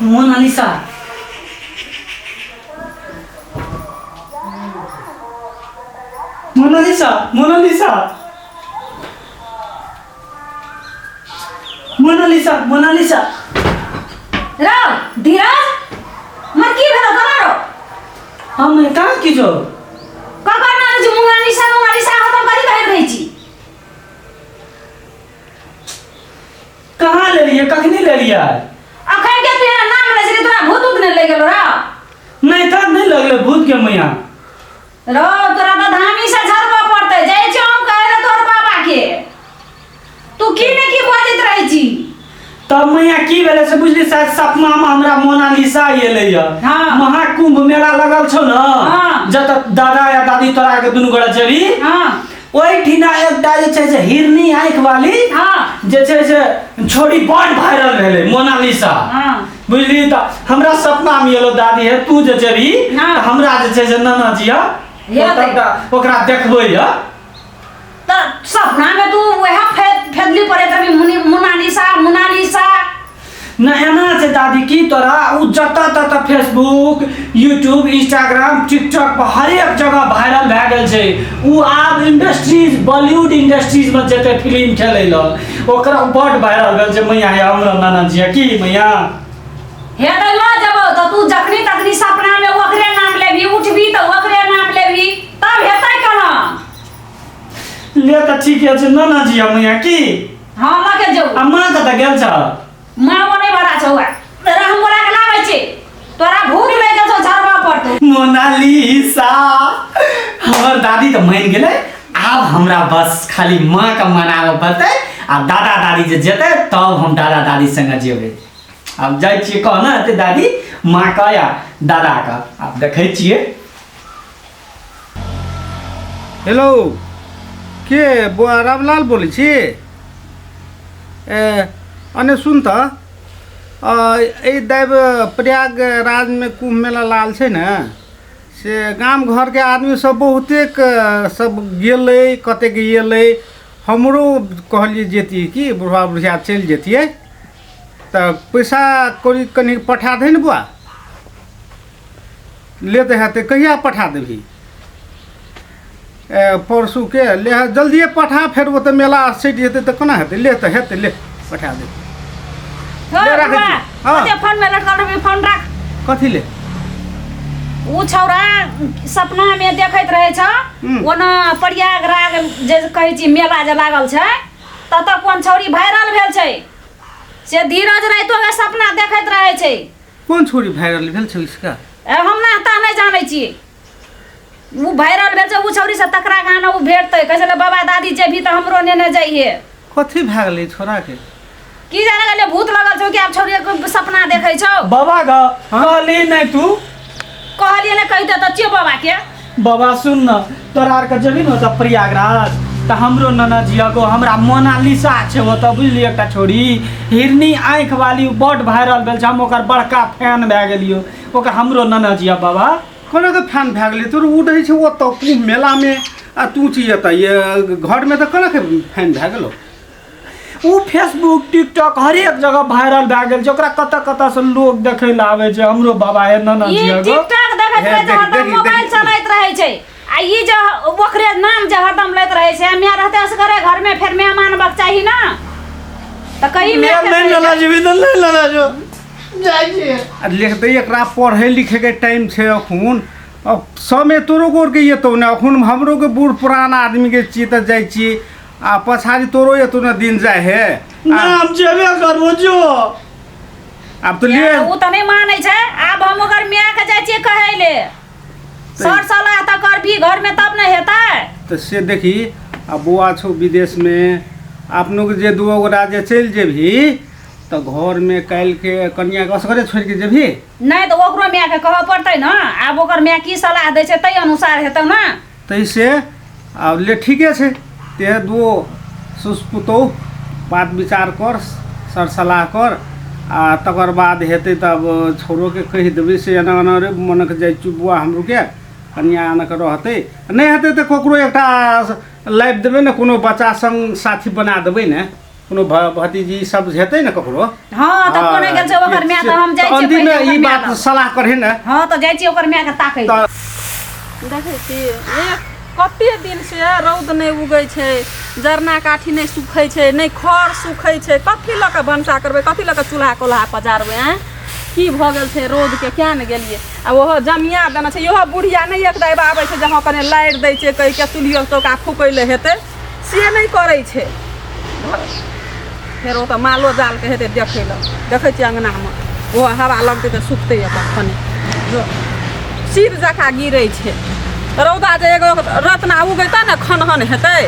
Mona Lisa. Mona Lisa, Mona Lisa, Mona Lisa, Mona Lisa. रौ धीरज, मर की भेलो तोरा रौ? हम कहाँ की जो ककर नाम छै मोनालिसा? मोनालिसा हरदम कथी कहैत रहै छी? कहाँ लेलियै, कखनी लेलियै? अखन के तू एना नाम लै छली, तोरा भूत उत नहि लागि गेलो रौ? नहि तऽ नहि लगलै भूत के मैया। रौ, तोरा तऽ धामी से झड़बऽ पड़तै। जाइ छियौ हम कहै लए तोहर बाबा के, तू की ने की बजैत रहै छी। तब मैया की भेलै से बुझली, शायद सपना में हमरा मोनालिसा एलै या। महाकुंभ मेला लगल छौ ने, जतऽ दादा या दादी तोरा के दुनू गोरा जेबी, ओहिठिना एकटा जे छै से हिरनी आँखि वाली जे छै से छोड़ी बड़ वायरल भेलै, मोनालिसा। बुझली, तऽ हमरा सपना में एलो दादी हे, तू जे जेबी तऽ हमरा जे छै से नाना जी हेतै। ओकरा देखबै या। तऽ सपना में तू वएह फेदली पड़ैत रहबी, मोनालिसा मोनालिसा। न, एना छै दादी की तोरा उ जतऽ ततऽ फेसबुक, यूट्यूब, इंस्टाग्राम, टिकटॉक पर हरेक जगह वायरल भए गेल छै उ। आब इंडस्ट्रीज, बॉलीवुड इंडस्ट्रीज में जेतै फिल्म खेलै लए, ओकरा बड वायरल भेल छै मैया। हे हमरा नाना जी की मैया। हे तऽ लऽ जेबौ तऽ तू जखनी तखनी सपना में ओकरे नाम लेबही, उठबी तऽ ओकरे नाम लेबही, तब हेतै केना? ले तऽ ठीके छै नाना जी मैया की। हाँ, लऽ के जाऊ। आ माँ कतऽ गेल छ? माँ वो नहीं भरा छौ, तोरा हम बोला के लाबै छी, तोरा भूत लागि गेल छौ, झड़बऽ पड़तौ। मोनालिसा। हमर दादी तऽ मानि गेलै, आब हमरा बस खाली माँ के मनाबऽ पड़तै आ दादा दादी जे जेतै तब हम दादा दादी संगे जेबै। आब जाइ छियै, कह ने हेतै दादी माँ के या दादा के, आब देखै छियै। हेलो, के बौआ, रामलाल बोलै छी? ए अने सुन तऽ, एहि दैव प्रयागराजमे कुम्भ मेला लागल छै ने, से गाम घरके आदमी सब बहुतेक सब गेलै, कतेक अयलै। हमरो कहलियै जैतियै कि बुढ़बा बुढ़िया चलि जैतियै, तऽ पैसा कौड़ी कनि पठा दही ने बौआ। ले तऽ हेतै, कहिया पठा देबही? ए परसूके ले, जल्दिए पठा, फेर ओतऽ मेला सटि जेतै तऽ कोना हेतै। ले तऽ हेतै, ले पठा दे। ले राखै छी। हाँ। ओते फोन में लटकल रहबी, फोन राख। कथी ले? उ छौड़ा सपना में देखैत रहै छ। ओना प्रयागराज जे कहै छी मेला जे लागल छै, ततऽ कोन छौड़ी वायरल भेल छै से धीरज राइतो के सपना देखैत रहै छै। कोन छोरी वायरल भेल छौ इसका? ए, हम ना ता नहि जानै छी। उ वायरल भेल छै उ छौड़ी से, तकरा गाना उ भेटतै। कहै छलै बाबा दादी जेबही तऽ हमरो नेने जइहे। कथी भए गेलै छोरा के? की जाने गेलै, भूत लगल छौ कि आब छौड़ी के सपना देखै छौ। बाबा ग, कहली नहि तू? कहलियै ने, कहिते तऽ छियौ बाबा के। बाबा सुन न, तोरा आरके जेबही ने ओतऽ प्रयागराज तऽ हमरो ननद जी एगो हमरा मोनालिसा छै ओतऽ, बुझली, एकटा छोड़ी हिरनी आँखि वाली बड वायरल भेल छै, हम ओकर बड़का फैन भए गेलियो। ओकर हमरो ननद जी बाबा। कोना के फैन भए गेलै तोर? ओ रहै छै ओतऽ कुम्भ मेलामे आ तू छी एतऽ ये घरमे, तऽ कोना के फैन भए गेलौ? ओ फेसबुक, टिकटॉक हरेक जगह वायरल भए गेल छै, ओकरा कतऽ कतऽ से लोग देखै लए आबै छै। हमरो बाबा हे ननद ई जी एगो। टिकटॉक देखैत हे, रहै छै, देख- हरदम देखी- मोबाइल देखी। चलैत रहै छै आ ई जे ओकरे नाम जे हरदम लैत रहै छै। माय रहतै असगरे घरमे, फेर मेहमान बक चाही ने, तऽ कही नहि माय नहि ननद जी, नहि ननद जी, जाइ छियै। आ लिखतै एकरा पढ़ै लिखैके टाइम छै अखून, अब समय तोरो गोरके एतौ ने। अखून हमरो के बूढ़ पुरान आदमीके छियै तऽ जाइ छियै, आ पछाड़ी तोरो एतौ ने दिन जाइ हे। ना, हम जेबे करबो जो। आब तऽ लिए। ओ तऽ नहि मानै छै, आब हम ओकर माय के जाइ छियै कहै ले, सर सलाह तऽ करबी घरमे तब ने हेतै। तऽ से देखी, आ बौआ छौ विदेशमे, अपनोके जे दू गोटा जे चलि जेबही तऽ घरमे काल्हिके कनियाके असगरे छोड़िके जेबही? नहि तऽ ओकरो मायके कहऽ पड़तै ने। आब ओकर माय की सलाह दै छै ताहि अनुसार हेतौ ने। ताहिसँ आब ले, ठीके छै, ते दुओ सुस पुतोहु बात विचार कर, सर सलाह कर, आ तकर बाद हेतै तब छौड़ोके कहि देबै से एना एना रे मनक जाइ छी बौआ, हमरोके कनिया एना कऽ रहतै। नहि हेतै तऽ ककरो एकटा लाबि देबै ने, कोनो बच्चा सङ्ग साथी बना देबै ने। कोनो भतीजी सब हेतै ने ककरो। हँ तऽ कोने गेल छै ओकर माय, तऽ हम जाइ छियै अंतिम पहिले ओकर ई माय बात लग। सलाह करहे ने। हँ तऽ जाइ छियै ओकर मायके ताकै। तऽ देखै छी एक कते दिनसँ रौद नहि उगै छै, जरना काठी नहि सुखै छै, नहि खर सुखै छै। कथी लऽ कऽ भनसा करबै, कथी लऽ कऽ चूल्हा कोल्हा पजारबै? आँय, की भऽ गेल छै रौदके, किया ने गेलियै? आ ओहो जमिया देने छै, इहो बुढ़िया नहि एक दाबि आबै छै जे हँ कने लारि दै छै कहि कऽ चूल्हियो चौका फूकै लए हेतै, से नहि करै छै। फेर ओतऽ मालो जालके हेतै देखै लए। देखै छियै अङ्गनामे ओहो हवा लगतै तऽ सुखतै अपन। कनि सीध जकाँ गिरै छै रौदा, जे एगो रतना उगै तऽ ने खनहन हेतै,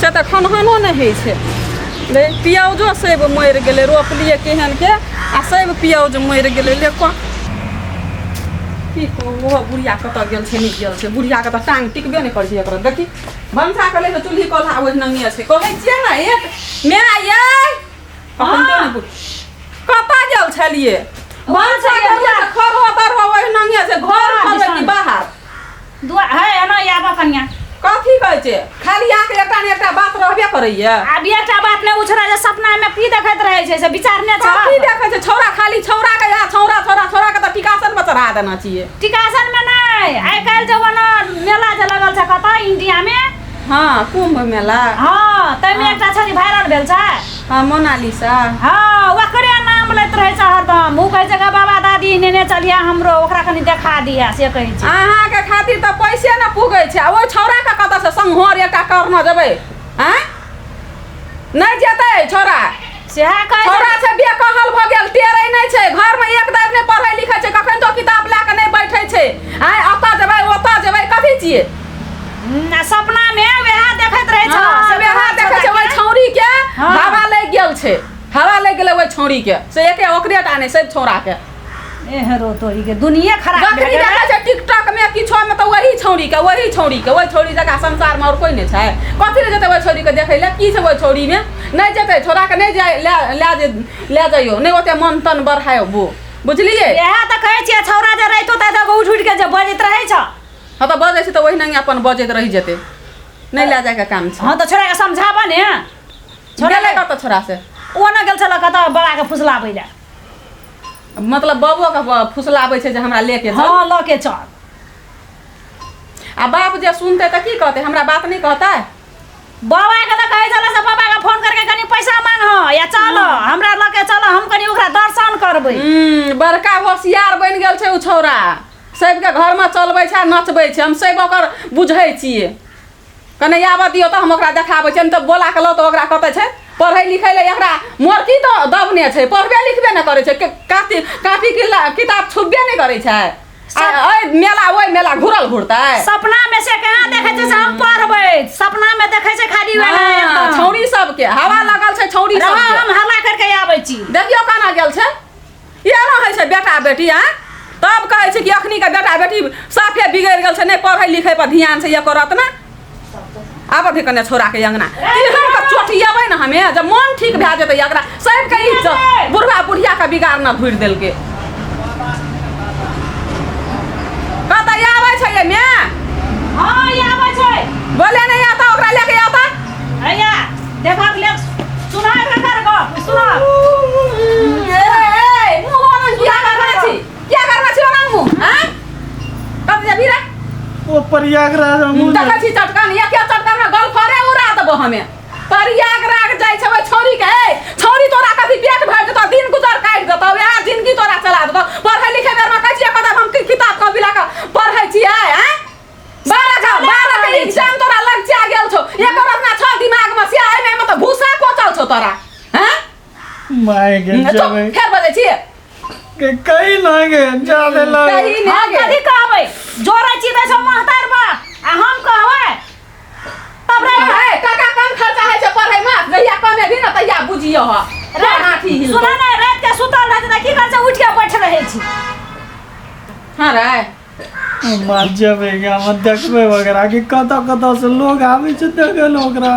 से तऽ खनहनो नहि होइ छै। रे पियाउजो सब मरि गेलै, रोपलियै केहनके आ सब पियाउज मरि गेलै। ले कऽ की कहू, ओहो बुढ़िया कतऽ गेल छै, नहि गेल छै। बुढ़ियाके तऽ टाङ्ग टिकबे नहि करै छै। एकरा देखी भनसा के ले चूल्ही कोल्हा ओहि नंगे छै। कहै छियै ने एक माय यै, कखन तो नहि कतऽ गेल छलियै? भनसा के ले खरो तरहो ओहि नंगे छै। घर पर की बाहर दुआ है एना आबऽ कनिया। कथी कहै छै? खाली आके एकटा ने एकटा बात रहबे करैया। आब एकटा बात नहि उछरा जे सपना में की देखैत रहै छै से विचार नहि छै। कथी देखै छै छौड़ा? खाली छौड़ा के यहाँ छौड़ा छौड़ा छौड़ा के तऽ टिकासन पर चढ़ा देना छियै। टिकासन में नहि, आइ काल्हि जमाना मेला जे लगल छै कतऽ इंडिया में। हँ, कुंभ मेला। हँ, ताहिमे एकटा छौड़ी वायरल भेल छै। हँ, मोनालिसा। हँ, ओकरे नाम लैत रहै छै हरदम। ओ कहै छै गे बाबा दादी नेने चलिया हमरो, ओकरा कनि देखा दिया, से कहै छै। अहाँके खातिर तऽ पैसे ने पुगै छै, आ ओहि छौड़ाके कतऽसँ संघोर एकटा करना जेबै? आँय, नहि जेतै छौड़ा। सएह कहै छै। छौड़ा छै बेकहल भऽ गेल, टेरै नहि छै, घरमे एक दाबि नहि पढ़ै लिखै छै, कखन तो किताब लए कऽ नहि बैठै छै। आँय, ओतऽ जेबै ओतऽ जेबै, कथी छियै? आ सपना मे वएह देखैत रहै छौ। हँ, से वएह देखै छै ओहि छौड़ी के। हँ। हवा लागि गेल छै, हवा लागि गेलै ओहि छौड़ी के, से एके ओकरे टा नहि, सब छौड़ा के। एहरो तोरी के दुनिया खराब जखनी भए गेलै। देखै छै टिकटॉक मे किछो मे तऽ वही छौड़ी के, वही छौड़ी के। ओहि छौड़ी जकाँ संसार मे आओर कोइ नहि छै। कथी लए जेतै ओहि छौड़ी के देखै लए? की छै ओहि छौड़ी मे? नहि जेतै छौड़ा के, नहि जाय लए लए जे लए जइयौ, नहि ओते मन तन बढ़ायबो, बुझलियै? इएह तऽ कहै छियै, छौड़ा जे रहितो तऽ उठि उठि के जे बजैत रहै छौ। हँ तऽ बजै छै तऽ ओहिना अपन बजैत रहि जेतै, नहि लए जायके काम छै। हँ तऽ छोड़ा के समझाबऽ ने। छोड़ा गेलै कतऽ छोड़ा से? ओ ने गेल छल कतऽ बड़ा के फुसलाबै लए। मतलब बबो के फुसलाबै छै जे हमरा लेके चल। हँ, लऽ के चल। आ बाप जे सुनतै तऽ की कहतै? हमरा बात नहि कहतै? बाबा के तऽ कहै छल से बाबा के फोन करके कनि पैसा मांग या चल हमरा लऽ के चल, हम कनि ओकरा दर्शन करबै। बड़का होशियार बनि गेल छै ओ छौड़ा, सबके घरमे चलबै छै आ नचबै छै। हम सब ओकर बुझै छियै। कने आबऽ दियौ तऽ हम ओकरा देखाबै छियै, नहि तऽ बोला कऽ लाउ तऽ ओकरा कतऽ छै पढ़ै लिखै लए? एकरा मोरकी तऽ दबने छै, पढ़बे लिखबे नहि करै छै, कापी कापी किताब छुबे नहि करै छै, आ एहि मेला ओहि मेला घुरल घुरतै। सपना में से कहाँ देखै छै से हम पढ़बै? सपना में देखै छै खाली वएह। हँ, एकदम। छौड़ी सबके हवा लगल छै, छौड़ी रह, सबके। हम हल्ला करके आबै छी। देखियौ केना गेल छै। एना होइ छै बेटा बेटी? आँय, तब कहै छै कि अखनीके बेटा बेटी साफे बिगड़ि गेल छै, नहि पढ़ै लिखै पर ध्यान छै एको रत्ना। आब अभी कने छोड़ाके अङ्गना तेहन के चोटिएबै ने हमे जब मन ठीक भए जेतै एकरा सबके। ई बुढ़वा बुढ़ियाके बिगाड़ न घुरि देलकै। कतऽ आबै छै ये माय? हँ, ई आबै छै। बोले नहि आता, ओकरा लेके आता। हैया देखक ले, सुना कर गप सुना। ए ए, मुँह ओना किया करना छी, किया करना छी ओना मुँह? आँय, कत जेबही रे? ओ प्रयागराज हमहूँ। देखै छी चटकन, एके चटकन में गलफरे उड़ा देबो हमे। प्रयागराज जाइ छै ओहि छौड़ी के। ए छौड़ी, तोरा कथी पेट भरि देतौ, दिन गुजर काटि देतौ, वएह जिंदगी तोरा चला देतौ? पढ़ै लिखै बेर में कहै छियै कतऽ हम किताब कॉपी लऽ कऽ पढ़ै छियै? आँय, 12 के एग्जाम तोरा लग गेल छौ, एकर अपना छौ दिमाग में से एहिमे में तऽ भूसा कोचल छौ तोरा। हैं, माय गे। चुप। जेबै। फेर बजै छियै। के कही ना गे, जादे लगे। कही नहि हम गे। कथी कहबै? जोड़ै छी दै छौ महतार बाप आ हम कहबै तब रे। ए, टाका कम खर्चा होइ छै पढ़ै में, जहिया कमेबही ने तहिया बुझियो ह हाथी हिलतौ। सुना ने, राति के सुतल रहै छै तऽ की करै छै? उठि के बैठ रहै छी। हँ रे। मार जेबै गे, हम देखबै ओकरा कि कतऽ कतऽ से लोग आबै छै देखै लए ओकरा।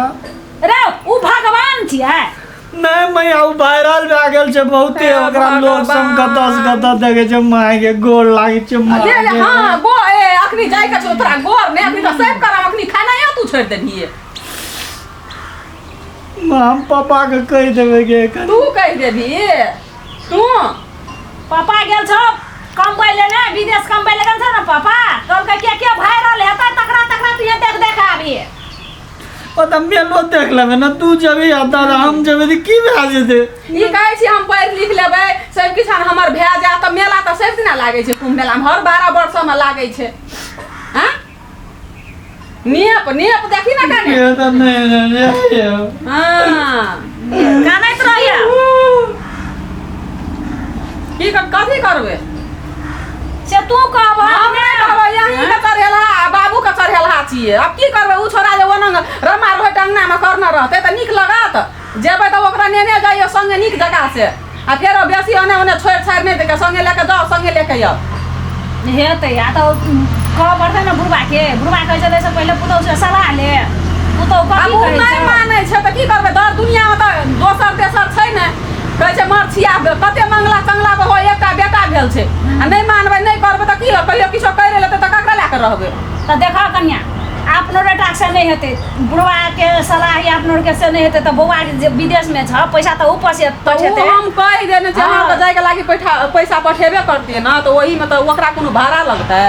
रे, उ भगवान छियै। नहि मैया, ओ वायरल भए गेल छै बहुते। हे ओकरा लोग सब भगवान। कतऽ से कतऽ देखै छै। माय के गोर लागै छै माय ले ले। के। हाँ गो, ए अखनी जाय के छौ तोरा गोर ने, अखनी तऽ सेव करब, अखनी खानायो तू छोड़ि देबही। हम पापा के कहि देबै गे एखन। तू कहि देबही तू पापा गेल छौ कमबै ले ने विदेश कमबै ले गेल छौ ने पापा कहलकै के के वायरल हेतै तकरा तकरा तू देख देख आबी ओ तऽ मेलो देख लेबै ने तू जेबही आ दादा हम जेबै तऽ की भए जेतै ई कहै छी हम पढ़ि लिख लेबै सब किछु हमर भए जायत तऽ मेला तऽ सब दिना लागै छै कुम्भ मेलामे हर 12 वर्षमे लागै छै हँ नेप नेप देखी ना काने ये तऽ नहि नहि नहि हाँ कानैत रहिया की कर कथी करबै से तू कहब हम नहि कहबै यहीं के चढ़ेलहा आ बाबू के चढ़ेलहा छियै आब की करबै ओ छोड़ा जे ओनंग रमा रहै टंगना मे करने रहतै तऽ नीक लगत जेबै तऽ ओकरा नेने जाइयो संगे नीक जगह से आ फेरो बेसी ओने ओने छोड़ि छाड़ि नहि दैके संगे लए कऽ जाउ संगे लए कऽ आउ हेतै आ तऽ कहऽ पड़तै ने बुढ़बाके बुढ़बा कहै छलै से पहिले पुतहु से सलाह ले पुतहु आब कथी ओ कहै नहि छै मानै छै तऽ की करबै दर दुनियामे तऽ दोसर तेसर छै ने कहै छै मर छिया कते मंगला चंगला तऽ हो एकटा बेटा भेल छै आ नहि मानबै नहि करबै तऽ की होत कहियो किछो करि लेतै तऽ ककरा लए कऽ रहबै तऽ देखऽ कनिया अपनो बेटाके से नहि हेतै बुढ़बाके सलाह या अपनो के से नहि हेतै तऽ बौआ जे विदेशमे छ पैसा तऽ ऊपर से तऽ ओ पठेतै हम कहि देने छियै हँ। अहाँके जायके लागि पैठा पैसा पठेबे करतियै ने तऽ ओहीमे तऽ ओकरा कोनो भाड़ा लगतै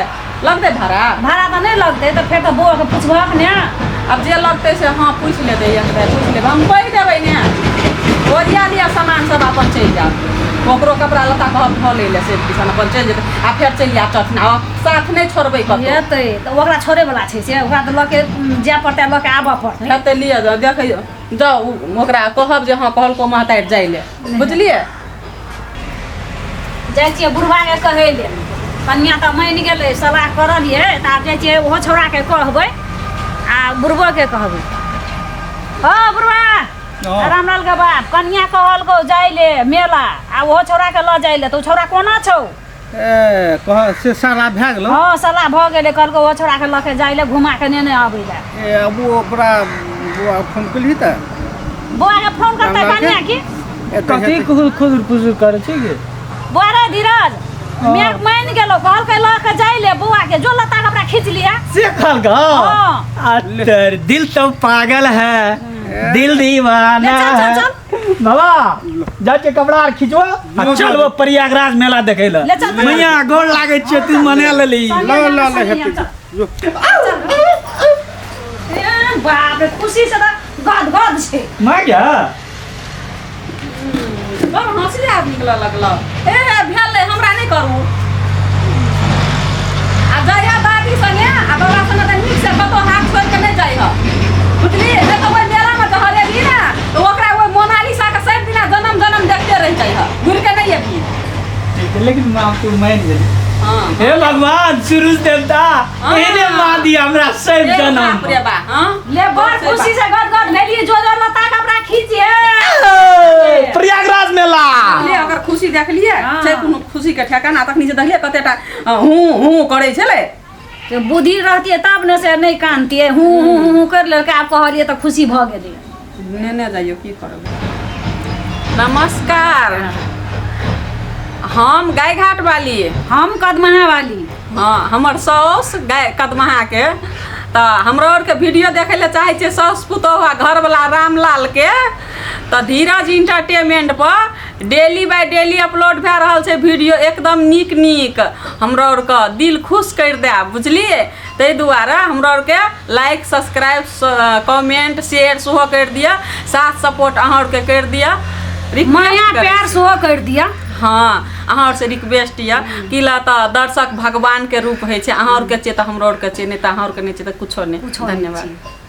लगतै भाड़ा भाड़ा तऽ नहि लगतै तऽ फेर तऽ बौआके पुछबहक ने आब जे लगतै से हँ पूछि लेतै एक बेर पूछि लेबै हम कहि देबै ने ओरिया लिअ सामान सब अपन चलि जायब ओकरो कपड़ा लत्ता कहब धऽ लै लए से किसान अपन चलि जेतै आ फेर चलि आयब चथिन आ साथ नहि छोड़बै कतौ हेतै तऽ ओकरा छोड़ैवला छै से ओकरा तऽ लऽ के जाय पड़तै लऽ के आबऽ पड़तै हेतै लिअ जाउ देखै जाउ ओकरा कहब जे हँ कहलको महतारि जाइ लए बुझलियै जाइ छियै बुढ़बाके कहै ले कनिया तऽ मानि गेलै सलाह करलियै तऽ आब जाइ छियै ओहो छौड़ाके कहबै आ बुढ़बोके कहबै हँ बुढ़बा हँ। रामलाल के बाप कनिया कहलकौ जाइ ले मेला आ ओहो छौड़ाके लऽ जाइ ले तऽ ओ छौड़ा कोना छौ ए कह से साला भए गेलो हँ सलाह भऽ गेलै कहलकै ओ छौड़ाके लऽ के जाइ ले घुमा के नेने आबै ले ए अब ओ ओकरा बौआ फोन केलही तऽ बौआ के फोन करतै रामलाल के? कनिया की ए तऽ कथी हेतै। खुदुर खुदुर पुजुर करै छै गे बौआ रे धीरज मैं मानि गेलो कहलकै लऽ के जाइ ले बौआ के जो लत्ता कपड़ा खींच लिया से कहलक हाँ। अतर दिल तो पागल है दिल दीवाना ले चल, चल, है बाबा जाके कपड़ा आर खिंचवा आ चल वो प्रयागराज मेला देखे ले ले चल, चल। मैया गोर लागे छियै तू मना लेली संगे ल ल जाना, ल संगे हेतै चल। जो ए, बाप रे खुशी से तऽ गद गद छै माँ गया बड़ हँसी आब निकलऽ लगल हे हे भेल हमरा नहि करू आ जइह दादी संगे आ बाबा संगे तऽ नीकसँ कतहु हाथ छोड़ि कऽ नहि जइह बुझली नहि तऽ ओहि मेलामे जहरेबही ने तऽ ओकरा ओहि मोनालिसाके सभ दिना जन्म जन्म देखते रहि जइह घुरि कऽ नहि अबही ठीक है, लेकिन माँ तू मान गेली हँ हे भगवान सूरज देवता हाँ। एहने माँ दिया हमरा सब हे जन्म बाप रे बा हँ ले बड़ खुशी से गद गद भेलिए जो जो लत्ता कपड़ा खींचिए ए, प्रयागराज मेला ले ओकर खुशी देखलिए हाँ। छै कोनो खुशी के ठेकाना तखनी जे देखलिए कतेटा हूँ हूँ करै छलै से बुद्धि रहतियै तब ने से नहि कानतियै हूँ हूँ हूँ हूँ करि लेलकै आब कहलियै तऽ खुशी भऽ गेलै नेने जाइयो की करबै नमस्कार हम गायघाट वाली हम कदमहा वाली हँ हमर साउस गाय कदमहाके तऽ हमरो आरके वीडियो देखै लए चाहै छियै साउस पुतोहु आ घरवला रामलालके तऽ धीरज इंटरटेनमेंटपर डेली बाय डेली अपलोड भए रहल छै वीडियो एकदम नीक नीक हमरो आरके दिल खुश करि देब बुझलियै ताहि दुआरे हमरो आरके लाइक सब्सक्राइब कमेंट शेयर सेहो करि दिअ साथ सपोर्ट अहाँ आरके करि दिअ माया प्यार सेहो करि दिअ हँ अहाँ आरसँ रिक्वेस्ट यऽ कि लए तऽ दर्शक भगवानके रूप होइ छै अहाँ आरके छियै तऽ हमरो आरके छियै नहि तऽ अहाँ आरके नहि छियै तऽ कुछो नहि कुछो नहि धन्यवाद छियै।